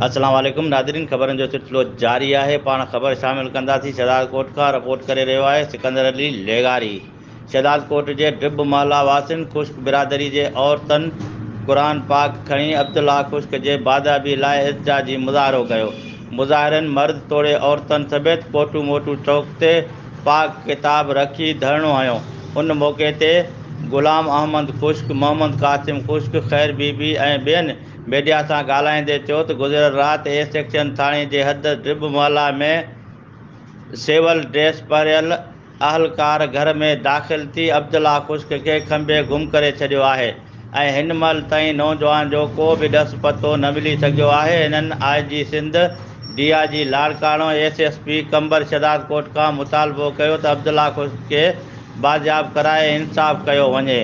السلام عليڪم ناظرين خبرن جو سلسلو جاري آهي پاڻ خبر شامل ڪنداسين شهدادڪوٽ کان رپورٽ ڪري رهيو آهي سڪندر علي لغاري شهدادڪوٽ جي ڊرٻ محلا واسين خشڪ برادري جي عورتن قرآن پاڪ کڻي عبدالله خشڪ جي بازيابي لاء احتجاجي مظاهرو ڪيو مظاهرين مرد توڙي عورتن سميت ڪوٽو موٽو چوڪ تي پاڪ ڪتاب رکي ڌرڻو هنيو ان موقعي تي غلام احمد خشڪ محمد قاسم خشڪ خير بي بي ۽ ٻين ميڊيا سان ڳالهائيندي چيو ته گذريل رات اي سيڪشن ٿاڻي جي حد ڊرٻ محلا ۾ سول ڊريس پهريل اهلڪار گهر ۾ داخل ٿي عبدالله خشڪ کي کنڀي گم ڪري ڇڏيو آهي ۽ هن مهل تائين نوجوان جو ڪو به ڏس پتو نه ملي سگهيو آهي. هنن I G Sindh, D I G Larkana, S S P Qambar Shahdadkot کان مطالبو ڪيو ته عبدالله خشڪ کي بازياب ڪرائي انصاف ڪيو وڃي.